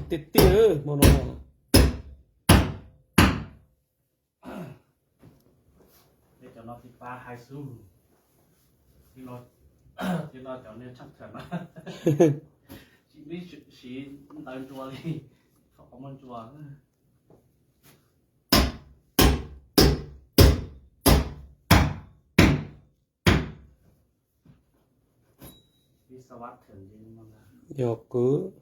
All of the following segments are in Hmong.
tiag tiag hmo no. Cov no tsis pab hais xwb. Cov no cov niag tshaj thawm na, tsis pub siv ntawv ntsuas li, qhov muag ntsuas. Yog kwv.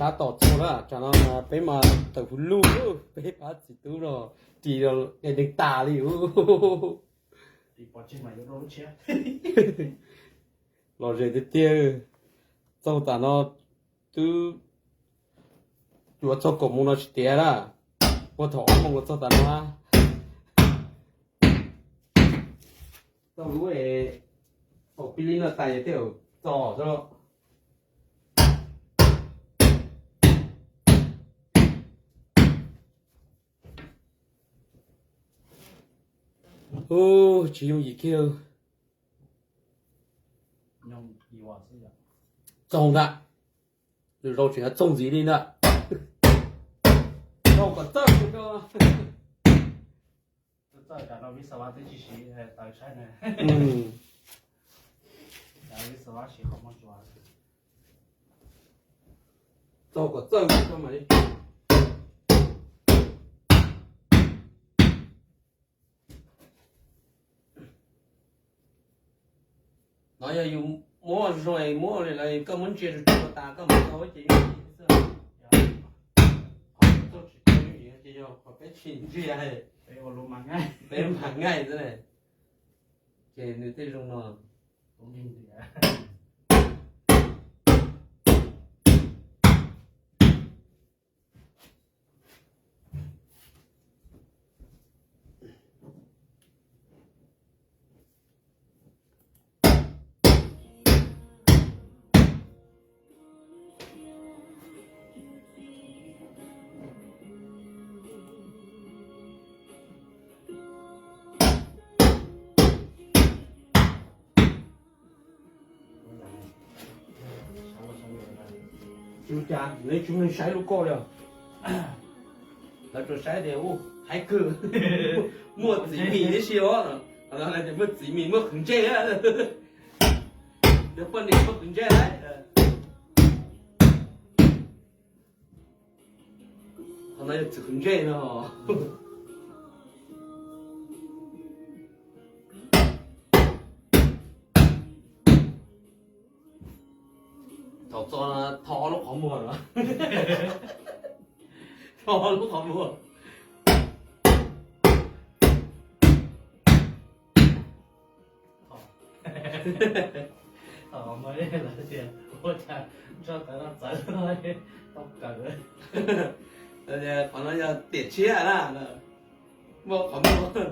Tab tom txog na, tsam no peb mas tawm hu luj, peb pab txiv tub no ris los neeg tas li. Los ze tiag tiag, txog tam no twb yuav txog kaum moos no tsis tiav na, puag thaum ob moos los txog tam no. Txog lub es, pom pib lib no tas yog tej zaum txog xwb. Ub, tsis yooj yim kiag. Txaus ntag, lwm zaus tseem yuav txaus ntxiv li ntag. Txaus kom txawj. Txaus kom txawj mas li. No yog yus muab zoo es muab li lawm koj muab ntsia rau tsuag tas koj mus tau ces yeej tsis tau, qhov tsis tau ces yog qhov peb tsis ntsia, peb mam ngaij xwb na, ces nws tej zoo no. Ua cas neb tsis muaj neeg saib lub koj li? Lawv tsuas saib tias ub, haib kawg, muaj txiv mis tib si os. Qhov no lawv tias muaj txiv mis muaj qhwv ntsej. Yog poj niam muaj qhwv ntsej lawm. Qhov no yog txiv qhwv ntsej no. Thaum txo no tho lub qhov muag no. Tho lub qhov muag. Thaum muag lawv tias ua cas ntsoj tawv no txawv tau kawm. Qhov no yog tiam tshiab na, muaj qhov muag.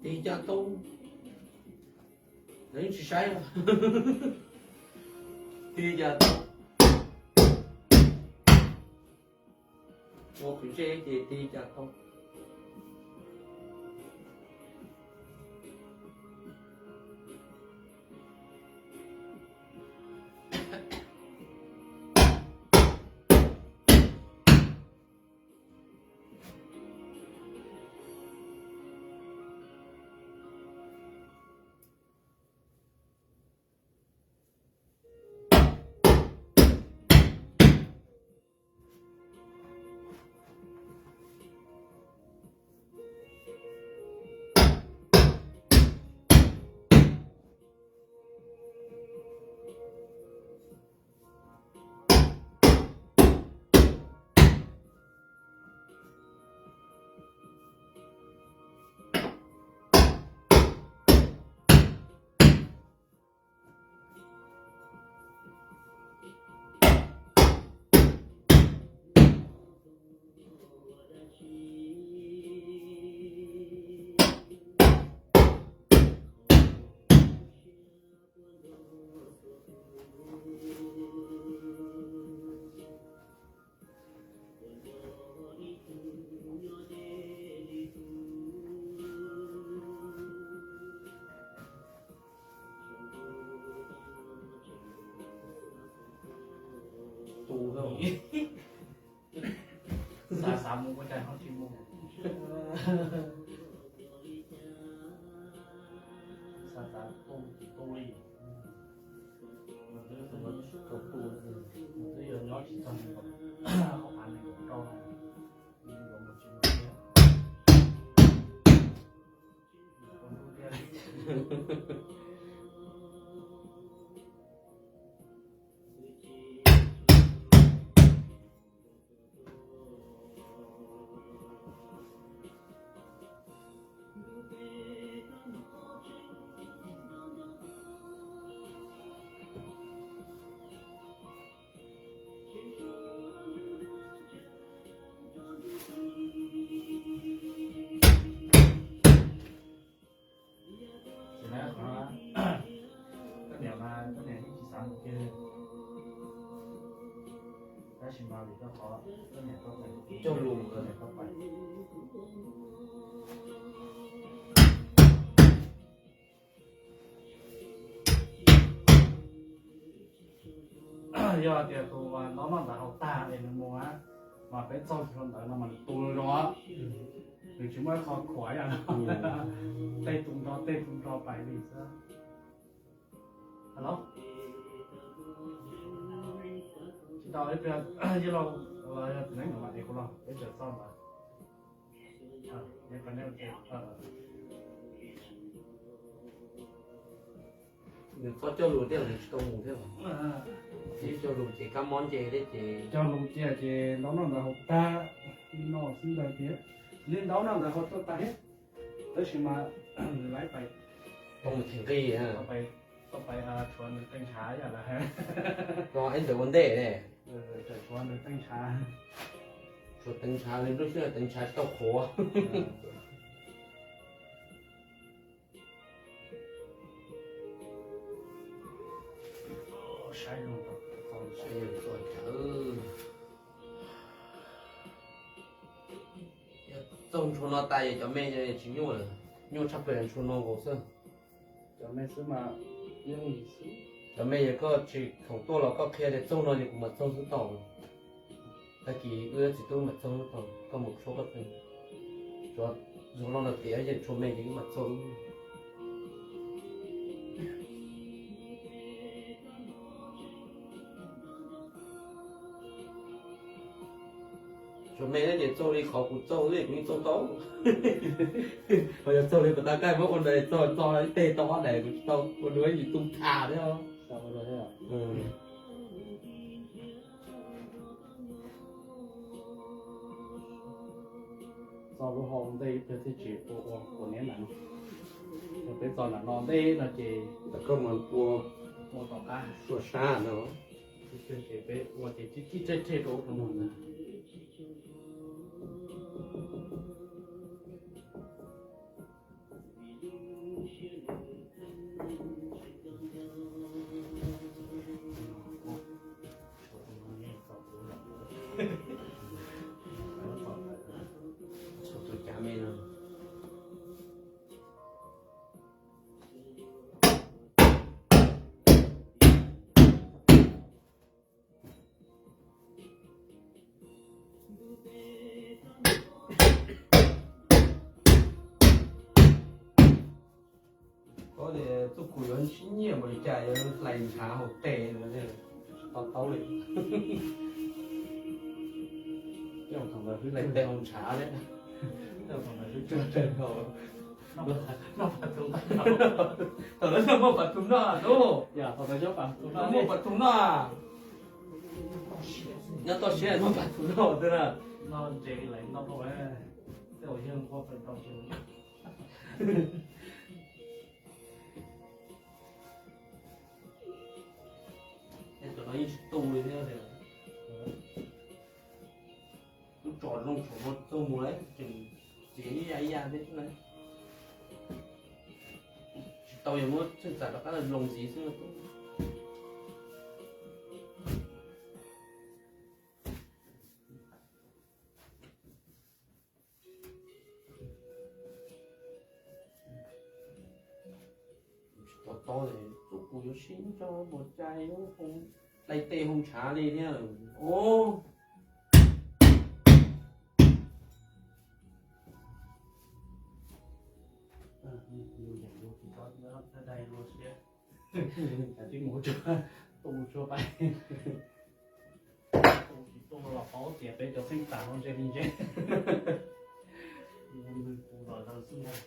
Tig cas tau, lawv yeej tsis saib. Tig cas tau, ua qhwv ntsej ces tig cas tau. Tu, xav xav mus ua cas ho tsis mus. Xav xav tu tsis tu li. Nws twb tus, tus tu, nws twb yuav nyob tsis txog nees nkaum, hauv av nees nkaum rau, yuav mus tsis mus thiab. Ces lawv qhov, koj niam mas koj niam yeej tsis xav mus kiag li. Tab sis mas vim rau qhov koj niam tau pais, coj lus koj niam tau pais. Yog tias tus ntaub noj ntawd haus tag es nws mus mas peb txaug tsis tau ntawd no mas nws tu zoo, nws tsis muaj ib qho khuam yam no, tej tu nrho tej tu nrho pais li xwb. Alo, tsis tau, ib pliag yog tus neeg no mas es kuv los peb txaug ntawd. Nws txhob coj lus thiab, nws tsis tau mus thiab. Coj lus ces kab mob nce thiab ces, coj lus cia ces ntaub noj ntawd haus tag, noj xwb ntawd thiab. Li ntaub noj ntawd haus tuaj tag thiab, tab sis mas nws laiv pais, tau mus theem nqi, tau pais tshuav nws tej ntshav yam lawm. No ib ntawd ua ntej ne, tshuav nws tej ntshav, tshuav teev ntshav li lub sij hawm teev ntshav tsis tau qhuav. Saib zoo, saib zoo txog chaw. Txaug ntshua no tas es cov me tsis nyuaj lawm, nyuaj tshaj plaws ntshua no nkaus xwb. Cov me xwb mas, cov me yog koj tsis khoom tuaj los koj qhia tias txaug no ces kuv mam txaug xwb tau. Tag kis wb txiv tub mam txaug xwb tau, koj mus tshuab koj tej, tsuav zog loj no tiav ces tshuav me ces wb mam txaug. Tsuas me ces txaug li qhov kuv txaug xwb kuv yeej txaug tau. Ho yog txaug li puas tau, koj muab ua ntawd txaug txog ib teg tau ob daim kuv tsis tau ua dua ib yim tu tham thiab. Txog lub hau ntej ib pliag thiaj tsis ua ua kuv niam ntawm no. Yog peb txog ntawm no ntej no ces koj mus ua, ua tom qab sua sab no. Ces peb ua ces cib cib reg reg rau ub rau no ntag. Txuj khum yuav sib nyiaj npaum li cas yuav hlais ntshav hauv tes no, tsis to taub li. Coj thaum ntawd wb hlais tes hauv ntshav thiab. Thaum ntawd noj pas tus noj, tub. Muaj pas tus noj. Nyob toj siab muaj pas tus noj xwb na. Cov no yeej tsis tu li thiab. Lub tsom zoo saum no txog mus lawm tseem txiav ib ya ib ya thiab xwb na. Tsis tau, yog muab txheej txam rov qab los ntxiv xwb. Tsis to taub li, txuj khum yuav sib nrog npaum cas yuav hlais tes hauv ntshav li thiab. Os. Twb mus tu tshuaj pais. Tu tsis tu los paub tias peb cov xeeb tas no ntse li ntse. Tus los zaws xwb ntag.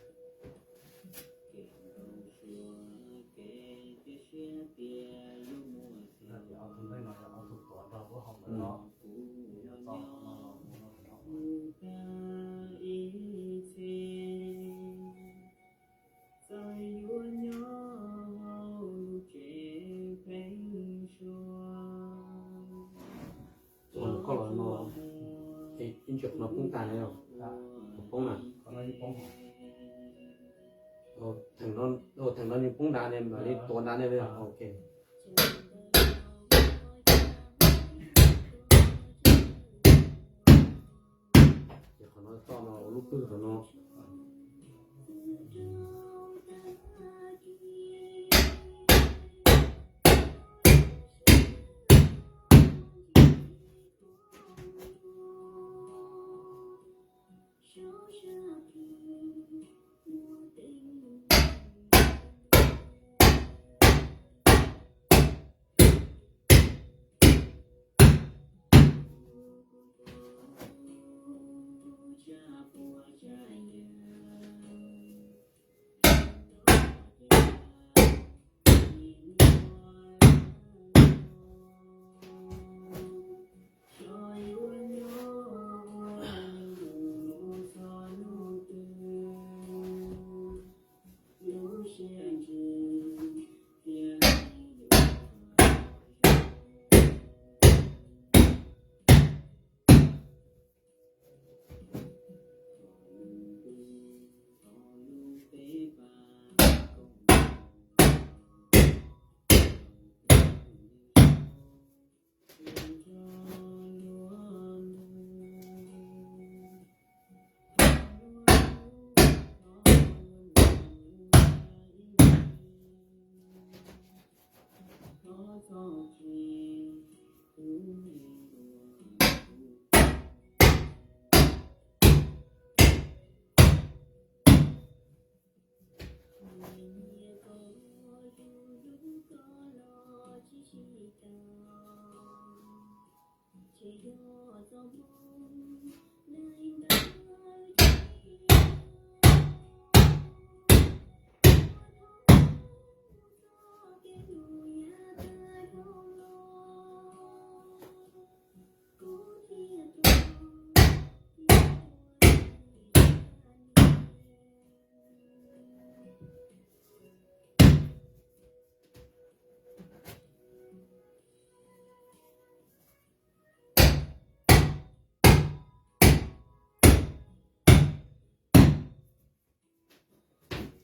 Ob tug ntej no yog ob tug tuav nrog lub hau ntawd no. Koj los no, ib ntsis qhov no poob tag ne, poob na. Theem no nws poob nrad ne, mam li tuav nrad ne. Ok. Ces qhov no toj no ua lub pwg qhov no.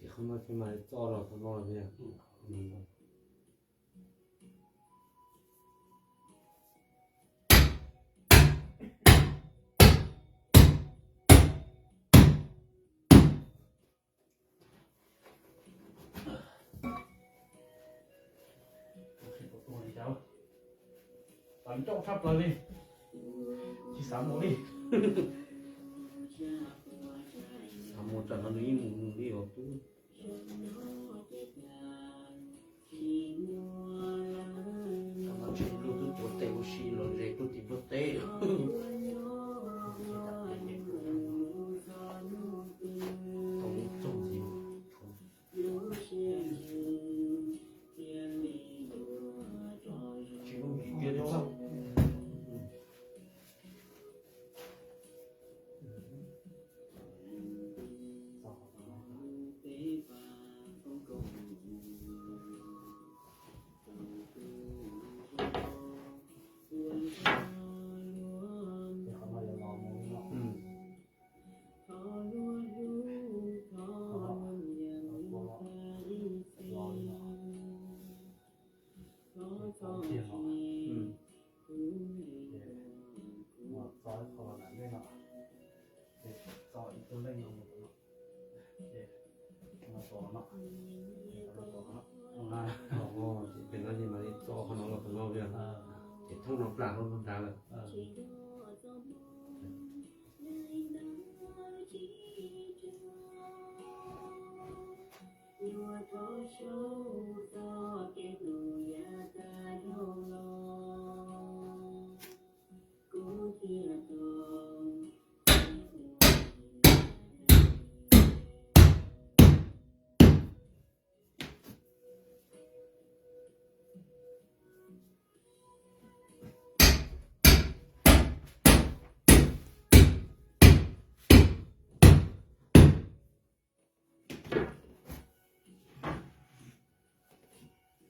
Ces qhov no ces mam txo los qhov no thiab. Tsis xav mus li. Xav mus tsam no nws yeej mus mus li os tub. Ces pem no ces mam li txo qhov no los pem no, ces thoob no plam rau nrad lawm.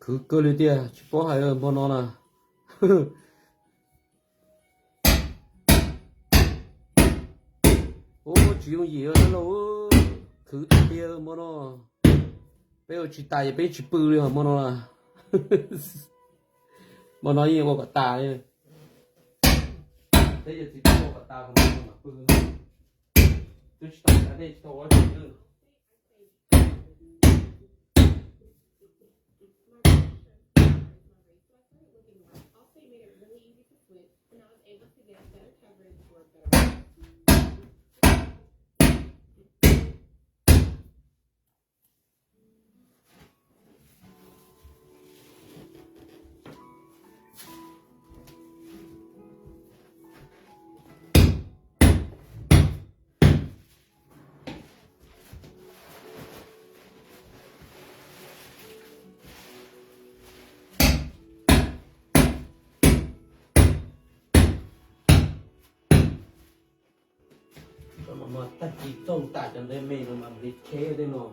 Khwv kawg li tiag, tsis paub hais hmo no na. Ub, tsis yooj yim sab laug, khwv tiag tiag hmo no. Peb ua tsis tas ces peb tsis pw li hmo no na. Hmo no yeej ua kom tas li. Peb yog txiv tub ua kom tas hmo no mam pw. Twb tsis tau xav dej tsis tau ua tsi li. Tag kis txooj tas cov ntev me no mas li kheb tej no.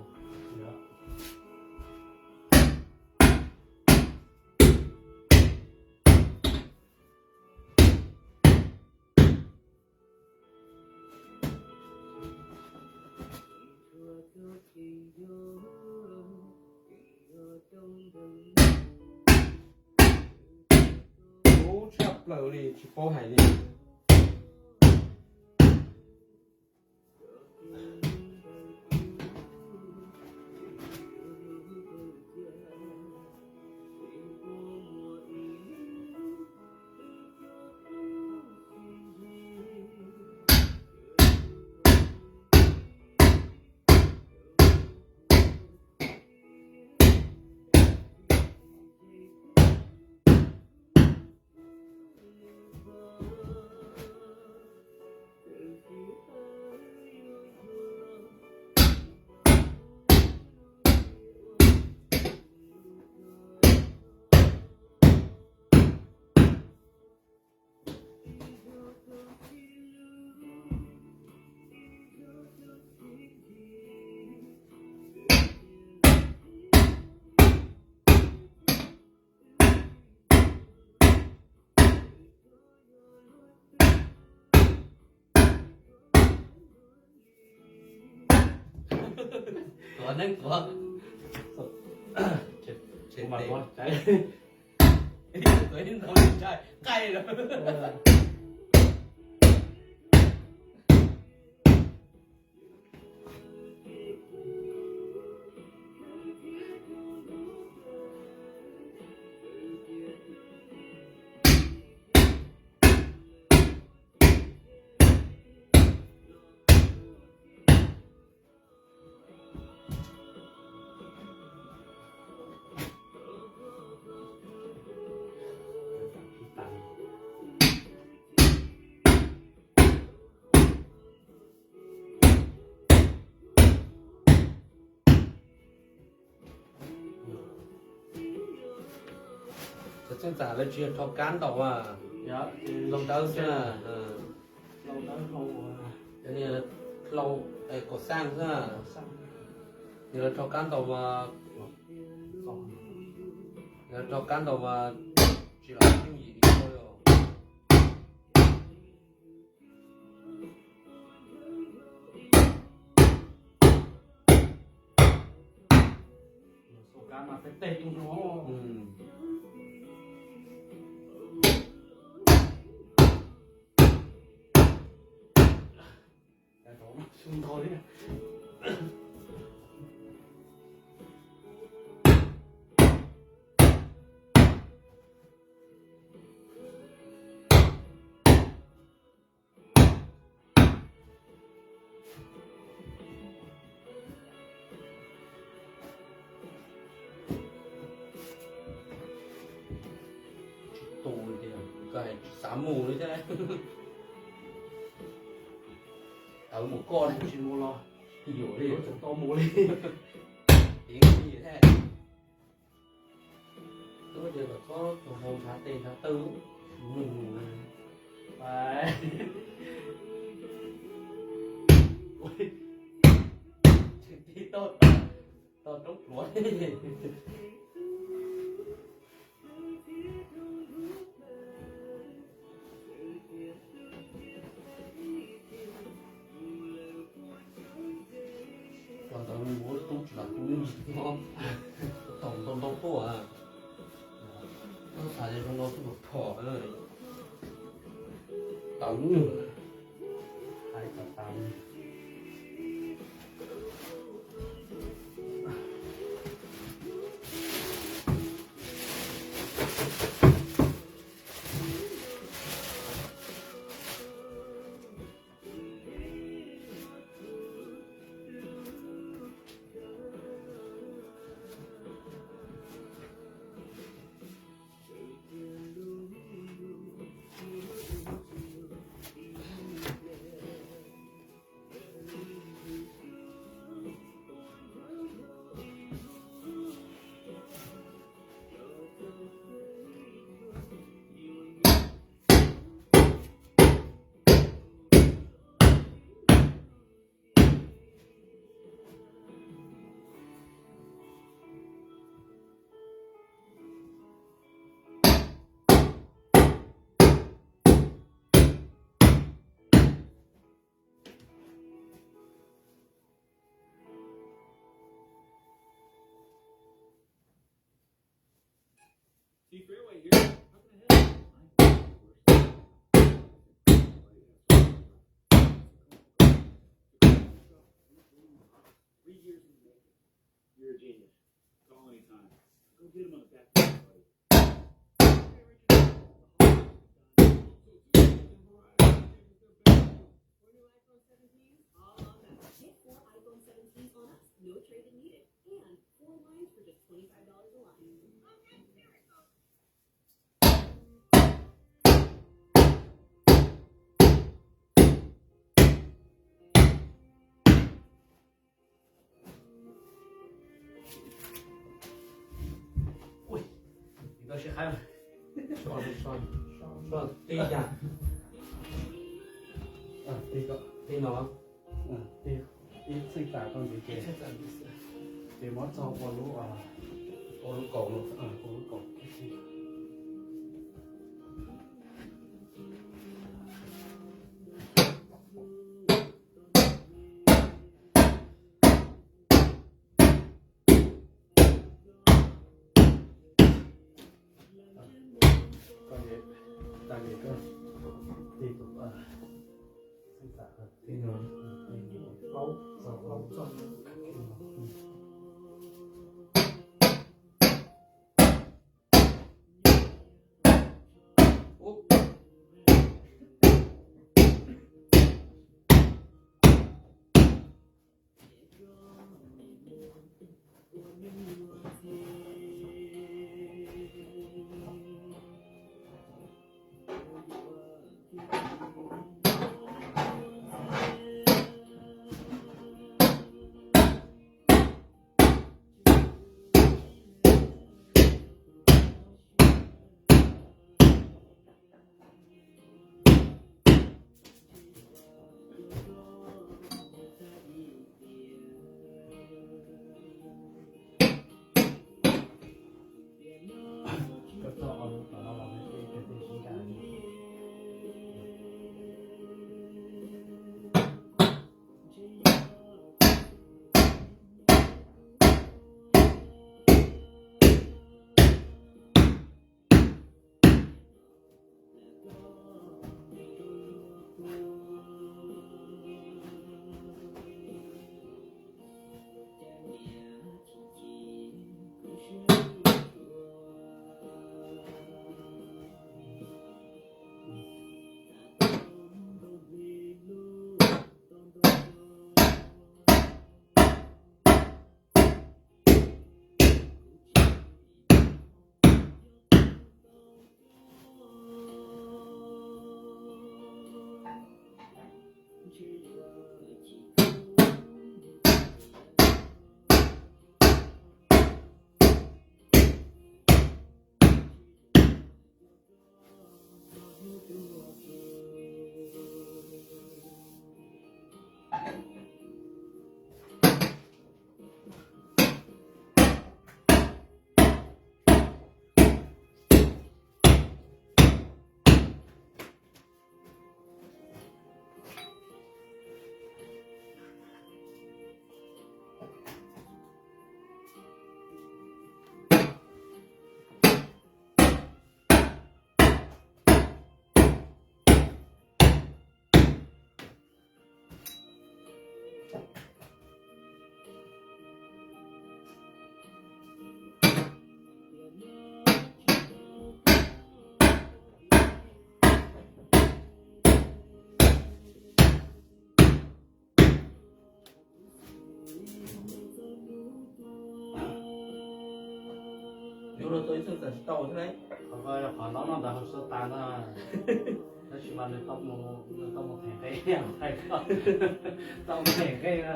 Ub, tshaj plaws li tsis paub hais li. Tuav neeb tuav. Tuav ib ntau ntshai qaij lawm. Cov txheej txam lawv tsis yog rho kab ntaus mas, ntaus dawb xwb na. Cov niag hlau kaum xaj xwb na. Yog lawv rho kab ntaus mas, yog lawv rho kab ntaus mas tsis los yooj yim li os. Xav mus li thiab. Tawv mus koj li tsis mus los. Yuav li tseem tau mus li. Tiav li thiab. Twb tias kom txhob tus hau ntshav tes ntshav taw, mus mus. Tsis tau, tau roob pluav. Los ntawd mus ua tub tsis lam tub no, tom ntau ntau tuaj. Koj xav zoo no tuaj phom phom tawv nyuj hais tawv tawv. Ua, tib yam, tib no, ib txheej xam koj ntxiv ces, ces muab txog ua lub, ua lub kaum, ua lub kaum. Koj, tas li koj tig tus, tig no, plaub txog plaub txog. Yuav rau tau ib txoj txawm tsis tau thiab ne. Qhov ko yog qhov ntaub no ntawd hauv xub tas na. Tab sis mas nws tau mus, nws tau mus them nqe, tau mus them nqe na.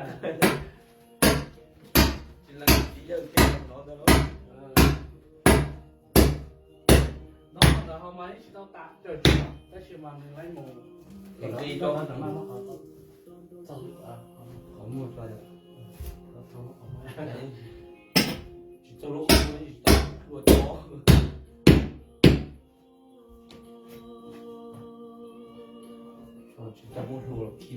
Tsis lees txiv yawg kiag no ntawd. Ntaub no ntawd ho mas yeej tsis tau tas raws tsev, tab sis mas nws lawv mus them nqe rau. Qhov muag tso, tsis txog lub qhov muag, tsis tau hlua tso. Tsis tau muaj hlua los khi.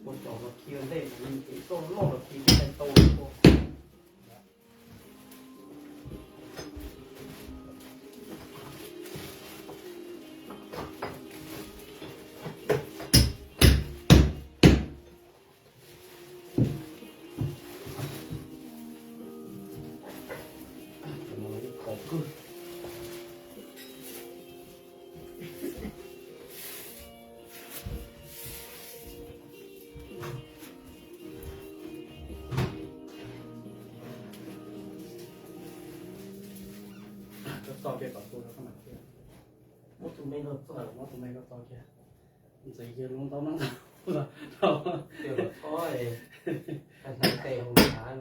Ua cov los khi ua ntej, tau loj los khi tsis tau. Koj txo kiag kom tu rau koj mam thiaj. Muab tus me no txo, muab tus me no txo kiag. Ntxim yog lub ntaub no txo, txo, tes hauv hav.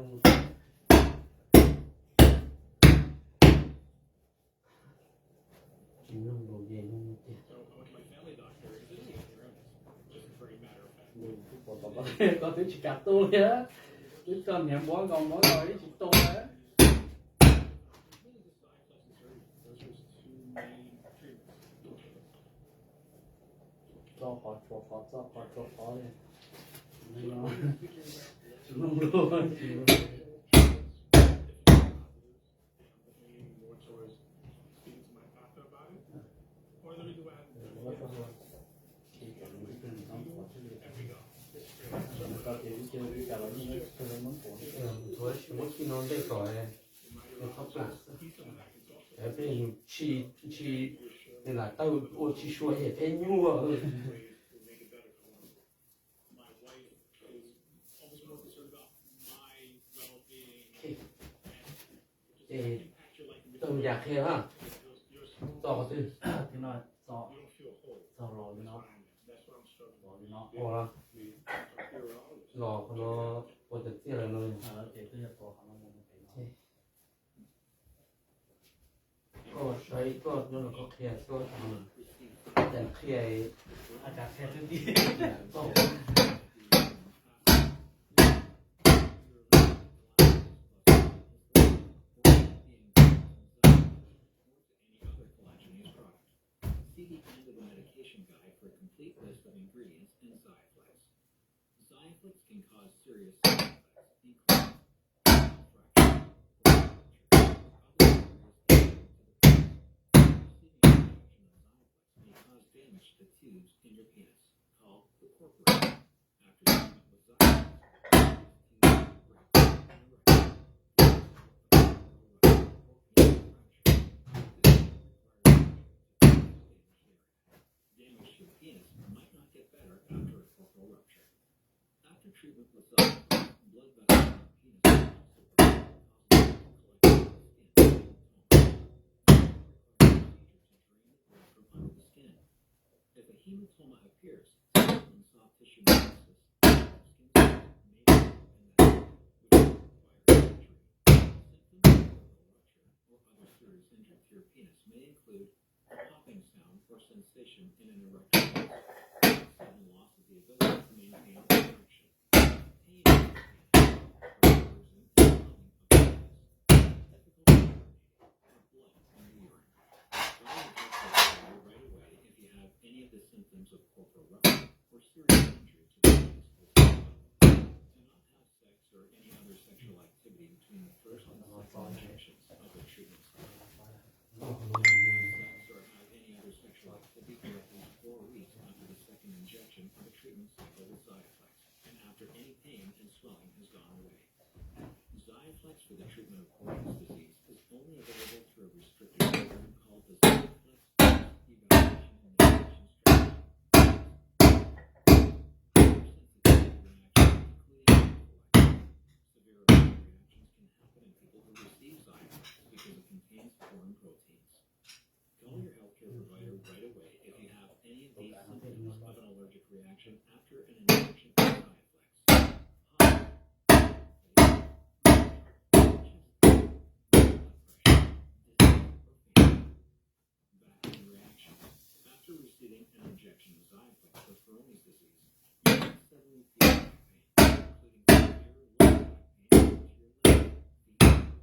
Tsis mloog lus ces mloog tiag. Koj twb tsis kam tu li, twb txog niam muab nkaus muab nkaus ib tsis tu li. Txo qhov tshuav qhov, txo qhov tshuav qhov li. Tsis mloog lus. Tsis muab khi no ntej kom txhob plam xwb. Peb ntshis, ntshis, nws lam tawg ua tsis sua es peb nyuaj. Ces txog yam qhia na, txo qhov twg? Txog los li no, los li no, los qhov no ua cov txiaj lawm no. Koj saib koj nyob no koj qhia koj, cas qhia, cas qhia twb tiag. See the end of the medication guide for a complete list of ingredients in Xiaflex. Xiaflex can cause serious side effects, including fracture, or rupture, or other serious injury to the penis. Receiving an injection of Xiaflex may cause damage to the tubes in your penis, called the corpora. After treatment with Xiaflex, the tubes break and erupt, causing a corporal rupture or penis fracture. This may require surgery to fix the damaged area. Damage to the penis might not get better after a corporal rupture. After treatment with Xiaflex, blood vessels in the penis may also burst, causing blood to collect in the skin, hematoma. This may require a procedure to drain the blood from under the skin. If a hematoma appears, skin and soft tissue necrosis, skin swelling may develop in the head, which may require surgery. Symptoms of a corporal rupture or other serious injury to your penis may include a popping sound or sensation in an erectile muscle, sudden loss of the ability to maintain an erection, pain in the penis, or worsening in swelling of the penis, difficulty urinating, or blood in the urine. Try and get to the doctor right away if you have any of the symptoms of corporal rupture or serious injury to the penis or spine. Do not have sex or any other sexual activity between the first and second injections of the treatment. Do not have sex or have any other sexual activity for at least four weeks after the second injection of the treatment cycle with Xiaflex and after any pain and swelling has gone away. Xiaflex for the treatment of Crohn's disease is only available Call your healthcare provider right away if you have any of these symptoms of an allergic reaction after an injection of Xiaflex. High, low blood pressure, dizziness or fainting. Back pain reaction. After receiving an injection of Xiaflex for Peyronie's disease, you can suddenly feel back pain, including severe lower back pain to your left, feet, chest, and arms.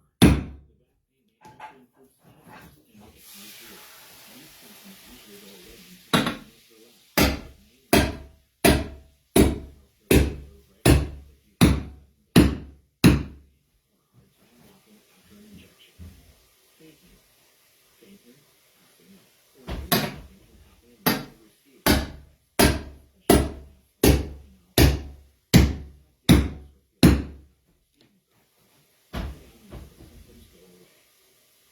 The back pain may also include spasms and make it hard to walk. These symptoms usually go away in fifteen minutes or less, but may not. Healthcare provider right away if you have sudden back pain or hard time walking after an injection. Fainting. Fainting, passing out, or mood shifting can happen in those who receive Xiaflex, especially if you have sleep apnea, have dizziness or feel like you have no steam inside. Calm down and let the symptoms go away.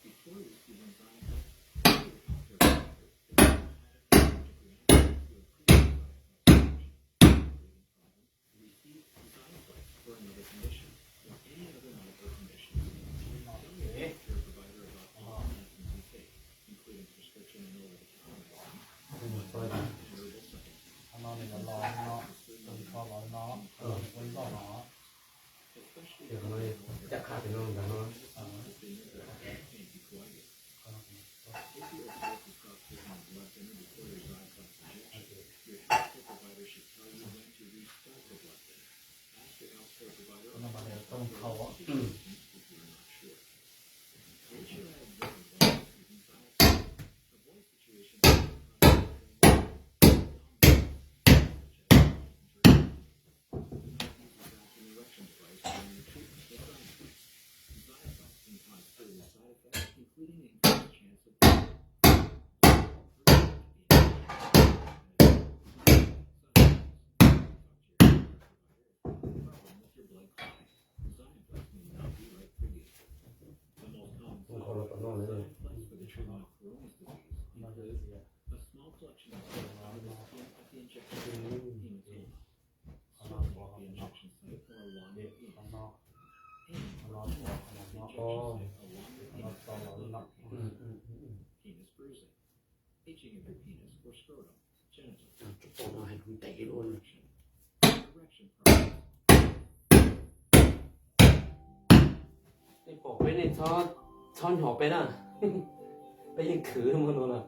Before receiving Xiaflex, talk to your healthcare provider if you have had an allergic reaction to a previous Xiaflex injection, breathing problems, receive Xiaflex for another condition or any other medical conditions. Tell your healthcare provider about all the medicines you take, including prescription and over-the-counter medicines, and herbal supplements. Especially if you have a healthcare provider who has been your therapist, anticoagulant. If you are told to stop taking a blood thinner before your Xiaflex injection, your healthcare provider should tell you when to restart the blood thinner. Ask your healthcare provider about any other conditions if you are not sure. H I V while receiving Xiaflex. Avoid situations that may cause further injury or numbness, such as urinary incontinence. Do not use a vacuum erection device during your treatment with Xiaflex. Xiaflex can cause serious side effects, including increased chance of bleeding. Side effects include improvement at the injection site and a decrease in side effects. Talk to your healthcare provider if you have a problem with your blood clotting. Xiaflex may not be right for you. The most common side effects of Xiaflex for the treatment of Peyronie's disease include a small collection of blood under the skin at the injection site, hematoma, swelling at the injection site, or a longer penis. Pain or pressure at the injection site, a longer penis, or a larger penis. Penis bruising. Itching of your penis or scrotum, genitals. Cov pom no hais lus ntev li ua. Erection problems. Nej pom peb, nej txhob, txhob nyom peb na. Peb yeej khwv muaj no na.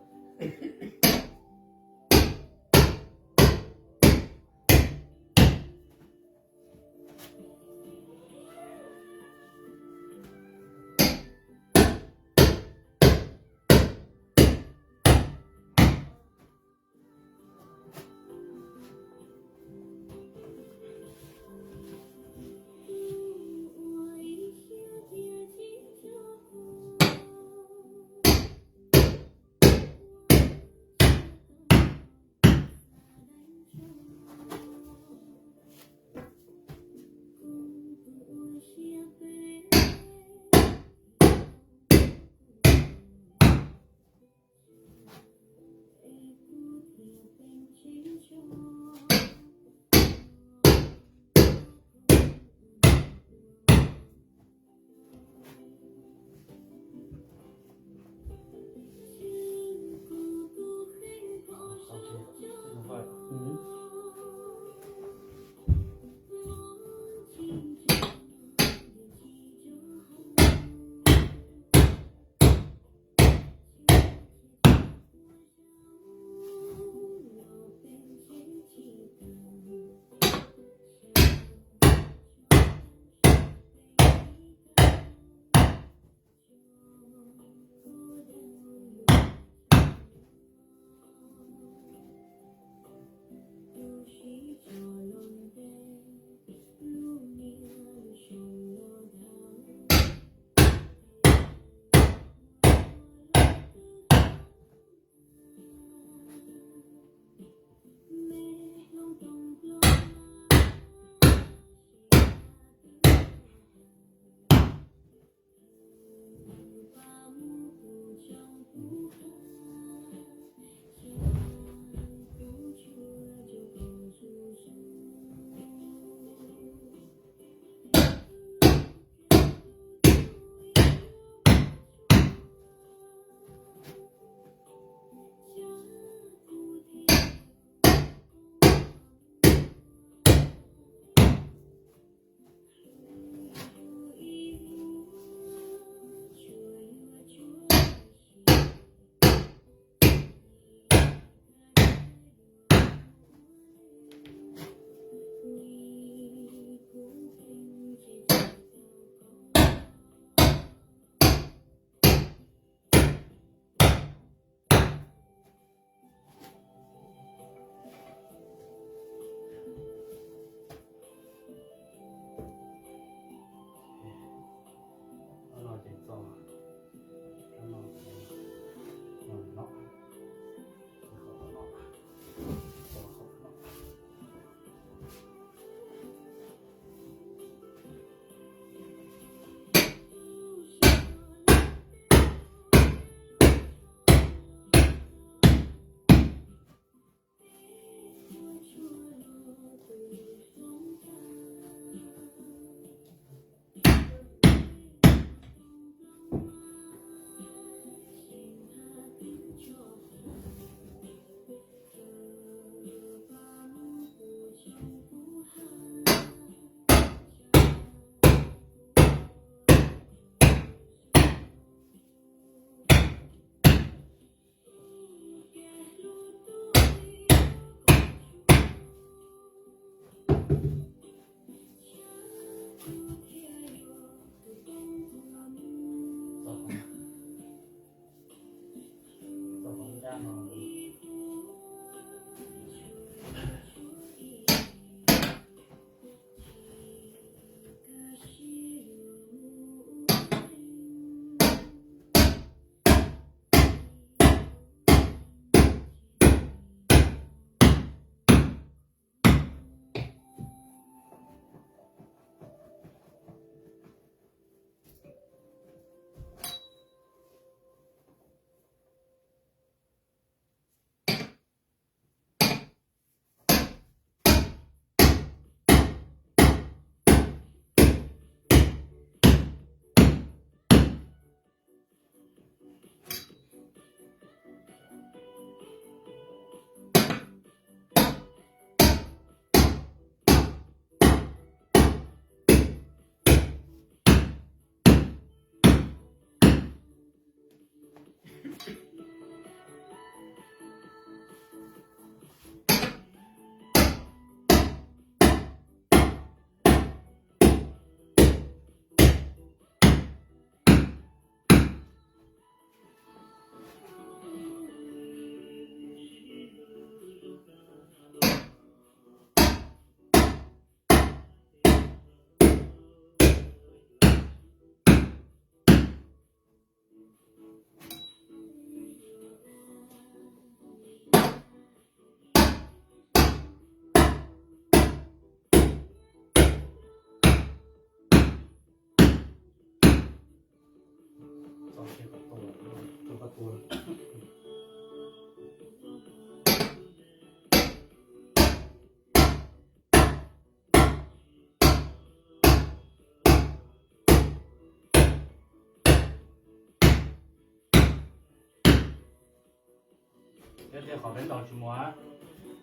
Yog tias qhov peb ntaus tsis muaj,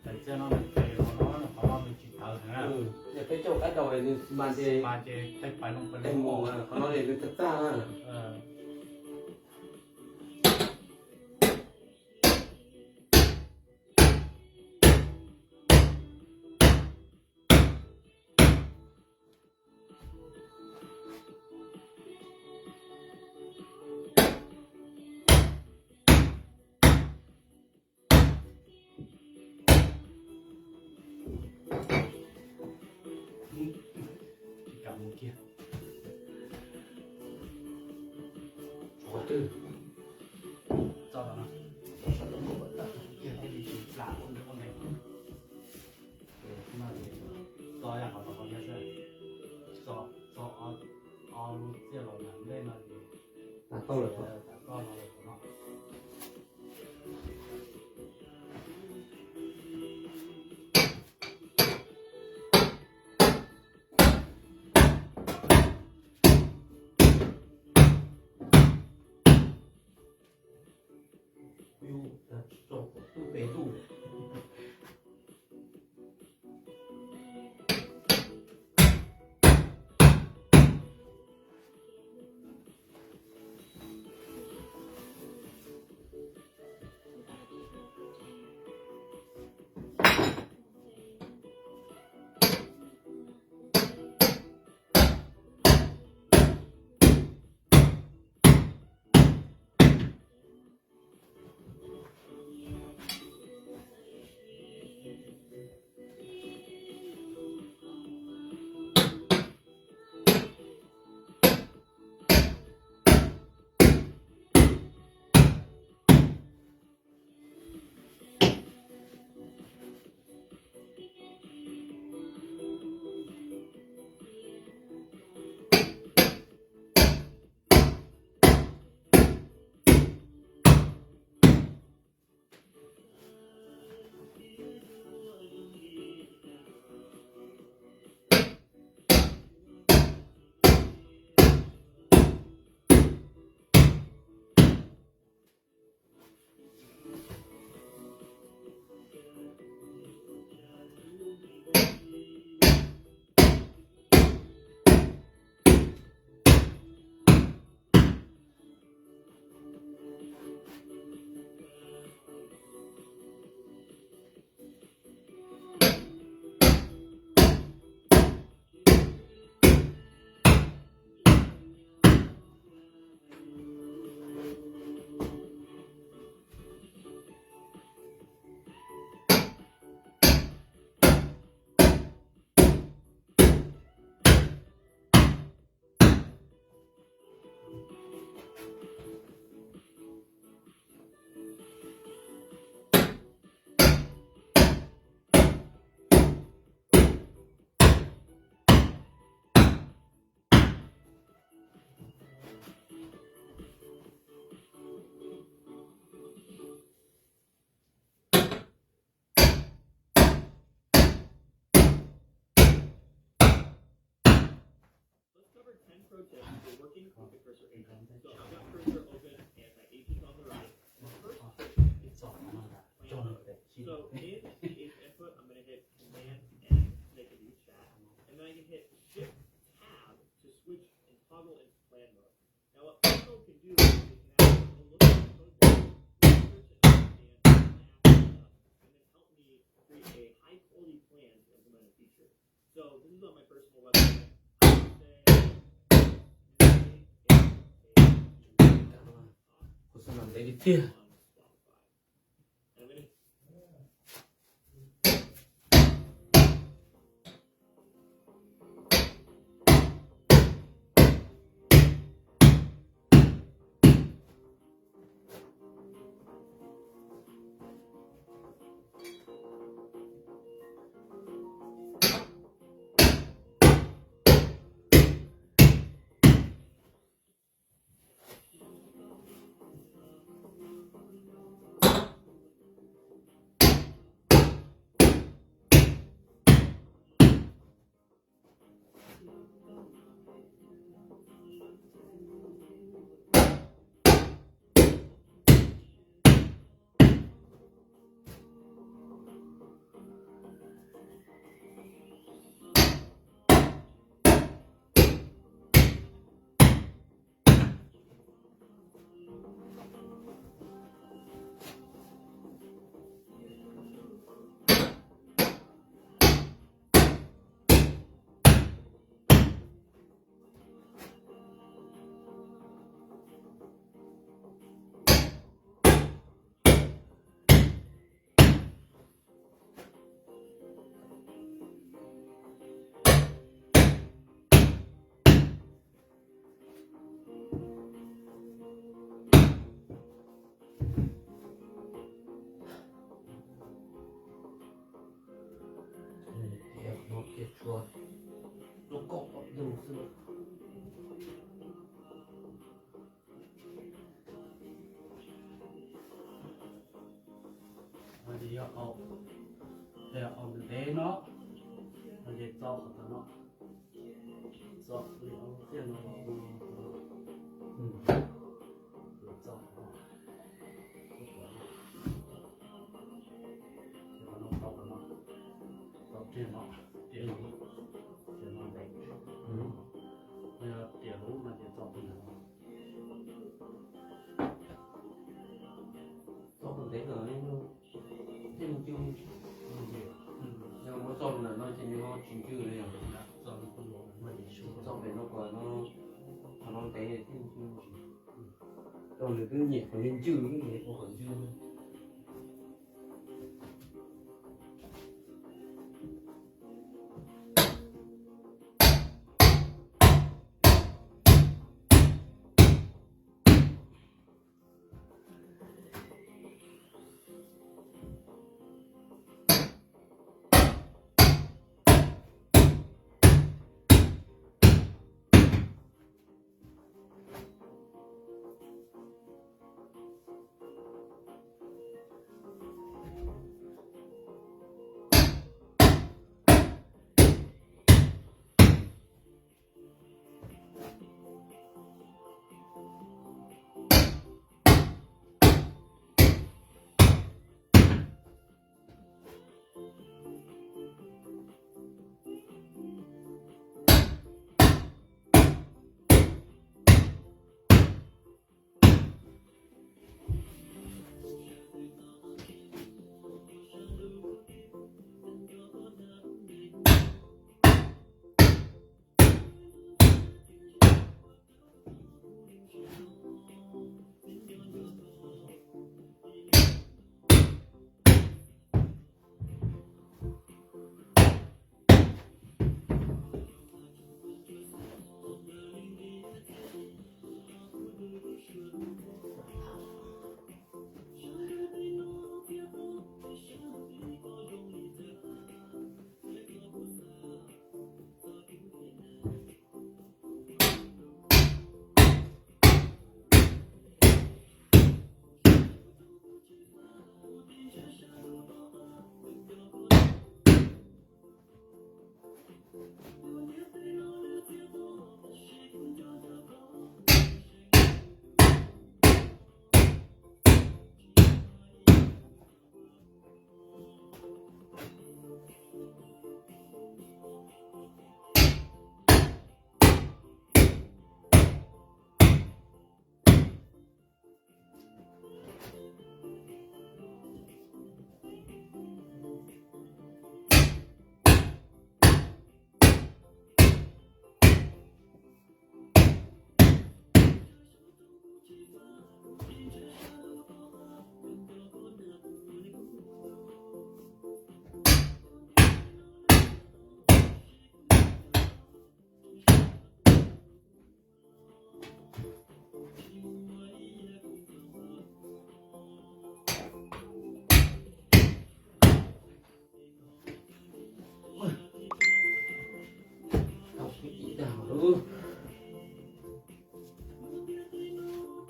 daim txiaj no nws pem los no qhov no nws tsis tawv heev na. Peb coj qaib ntaus nws mas ces, mas ces tej pais no pes tej mus qhov no nws tag tag na. Tsis kam mus kiag. Qhov twg? Txo no. Txo yam qhov no qhov no xwb. Txo, txo ob lub txiaj los yam ntej no ces tas koj los lawm no. Kuv xav ntev tiag tiag. Yog au, yog au ntev ntev no, no ces tso qhov no, tso li au tiaj no los ua no, tso qhov no, qhov no tau qhov no, tau tiaj no, tiaj lub, tiaj no ntev, yog tiaj lub no ces tso qhov no. Txog ntev lawm, thiaj li ncw. Yog muab txog ntawm no ces nws ho tsis ncw li os. Txog pem no kom no, qhov no ntev thiaj li ncw. Rau nws twb nyiam qhov ncw ncw, nws ua qhov ncw.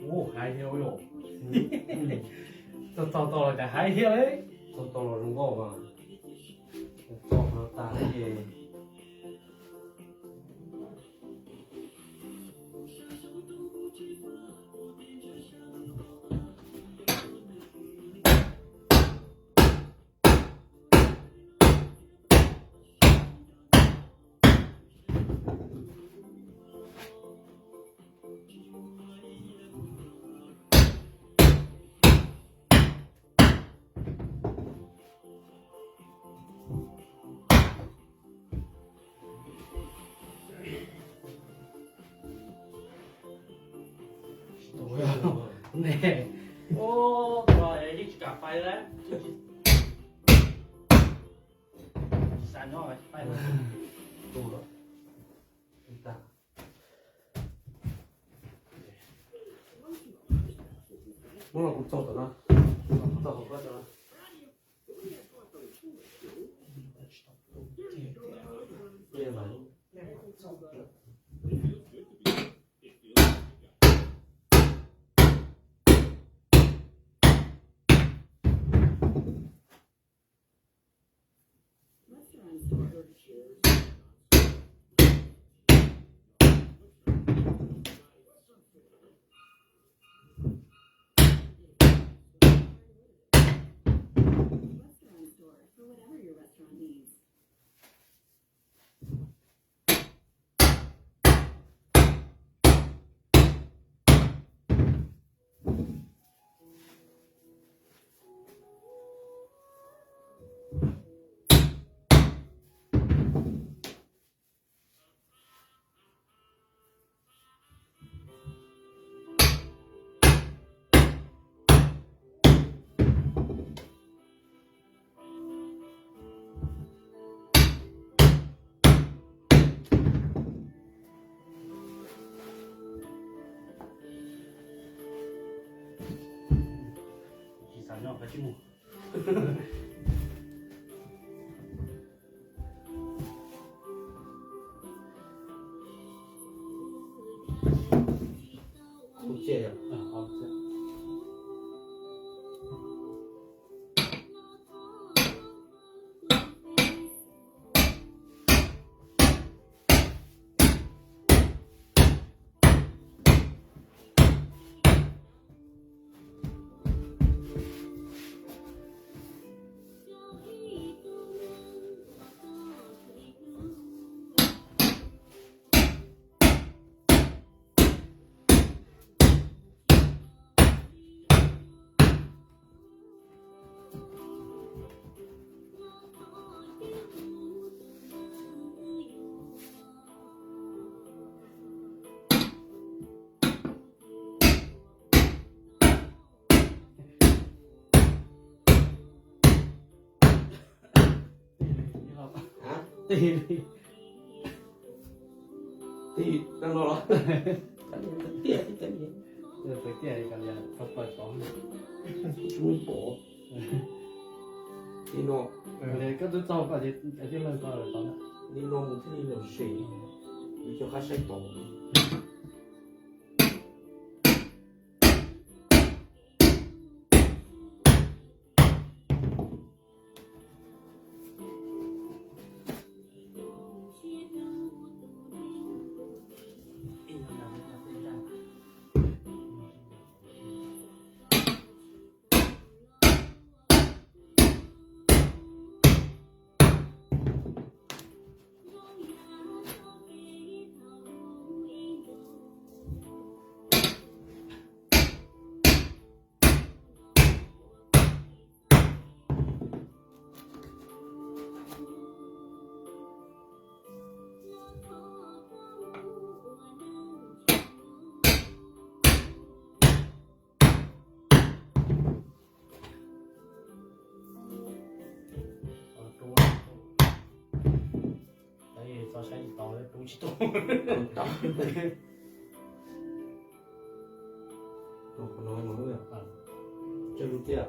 Ua hais thiab los, txog txog tau los cas hais thiab li. Txog tau los zoo nkauj mas, txog no tas ces Ne, ua, yeej tsis kam fais lawm. Tsis xav nyob fais lawm. Hnub no kuv txog tom no, txog hauv koj tso. Tig, tig no los? Tiag tiag, tsis muaj pom. Li no, koj twb txog pom ces tib leeg ko tod. Li no mus thiaj li lom zem, yuav cov qab saib pom. Txog saib tsis tau, rub tsis tau. Qhov no no, coj lub tiag.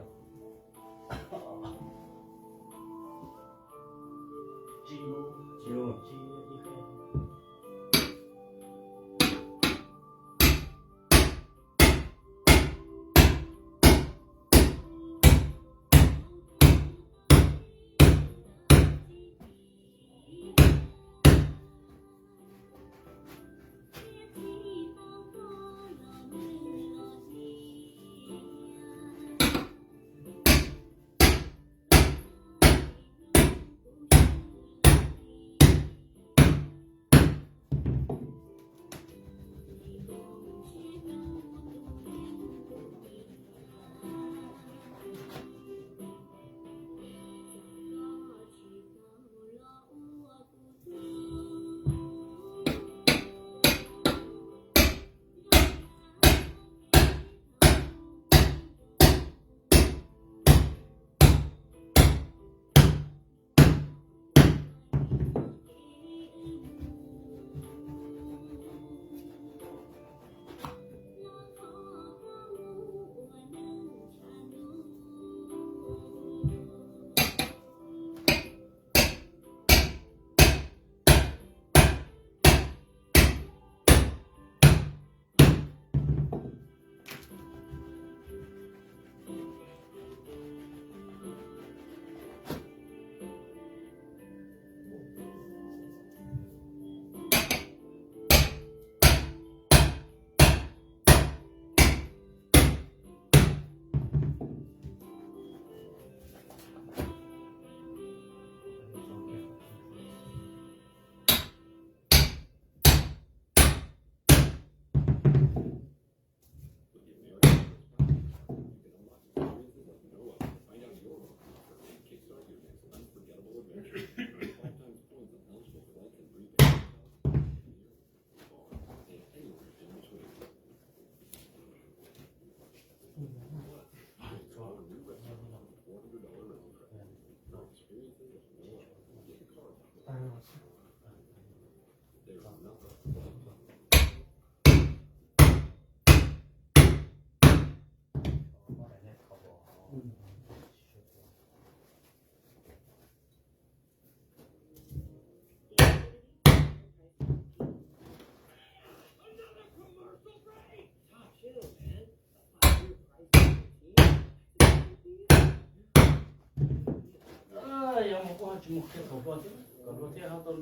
Yog mus kuj ho tsis mus qhia kom luag thiab, kom luag thiab ho tau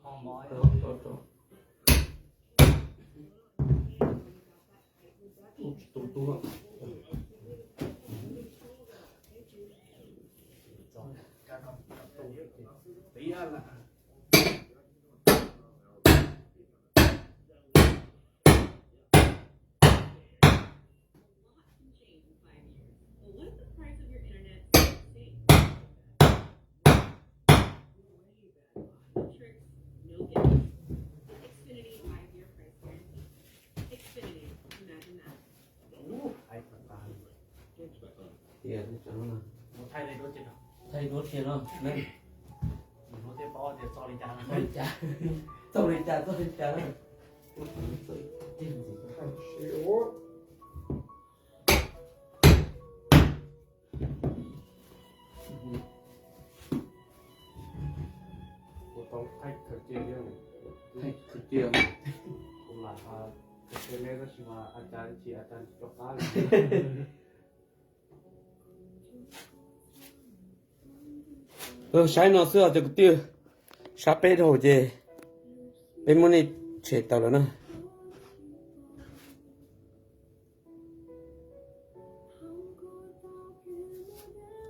ho mov. Tsis tu tub. Tias thaij duab thiab no. Txog li cas, txog li cas, txog li cas na. Kuv tau thaij khaws cia thiab. Thaij khaws cia. Kuv lam khaws cia neb tab sis mas a cas tsis, a cas tsis rov qab li. Saib no xwb os cov kwv tij, sab peb dhau ces peb muab nej tshem tawm lawm na.